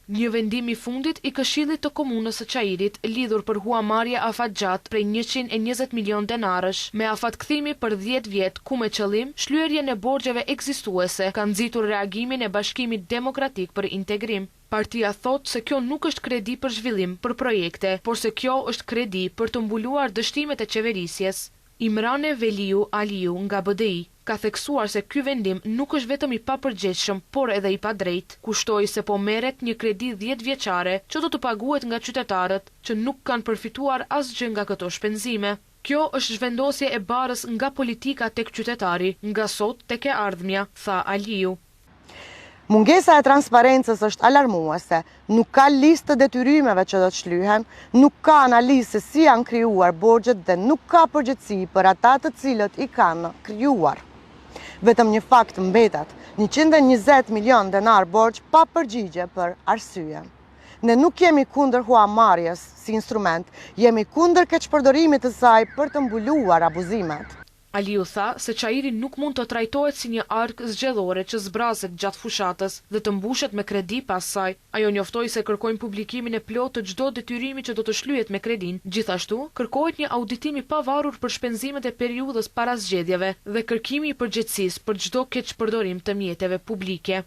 Një vendim i fundit i Këshillit të Komunës së Çairit lidhur për huamarrje afatgjatë prej 120 milionë denarësh, me afat kthimi për dhjetë vjet ku me qëllim shlyerjen e borxheve ekzistuese, ka nxitur reagimin e Bashkimit Demokratik për Integrim. Partia thotë se kjo nuk është kredi për zhvillim, për projekte, por se kjo është kredi për të mbuluar dështimet e qeverisjes. Imrane Veliu Aliu nga BDI ka theksuar se ky vendim nuk është vetëm i papërgjegjshëm, por edhe i padrejtë, ku shtoi se po merret një kredi dhjetëvjeçare që do të paguhet nga qytetarët, që nuk kanë përfituar asgjë nga këto shpenzime. Kjo është zhvendosje e barrës nga politika tek qytetari, nga sot tek e ardhmja, tha Aliu. Mungesa e transparencës është alarmuese, nuk ka listë të detyrimeve që do të shlyhen, nuk ka analizë se si janë krijuar borxhet dhe nuk ka përgjegjësi për ata të cilët i kanë krijuar. Vetëm një fakt mbetet, 120 milion denar borxh pa përgjigje për arsye. Ne nuk jemi kundër huamarrjes si instrument, jemi kundër keqpërdorimit të saj për të mbuluar abuzimet. Aliu tha se Çairi nuk mund të trajtohet si një arkë zgjedhore që zbrazet gjatë fushatës dhe të mbushet me kredi pas saj. Ajo njoftoi se kërkojnë publikimin e plotë të çdo detyrimi që do të shlyhet me kredinë. Gjithashtu, kërkohet një auditim i pavarur për shpenzimet e periudhës para zgjedhjeve dhe kërkimi i përgjegjësisë për çdo keqpërdorim të mjeteve publike.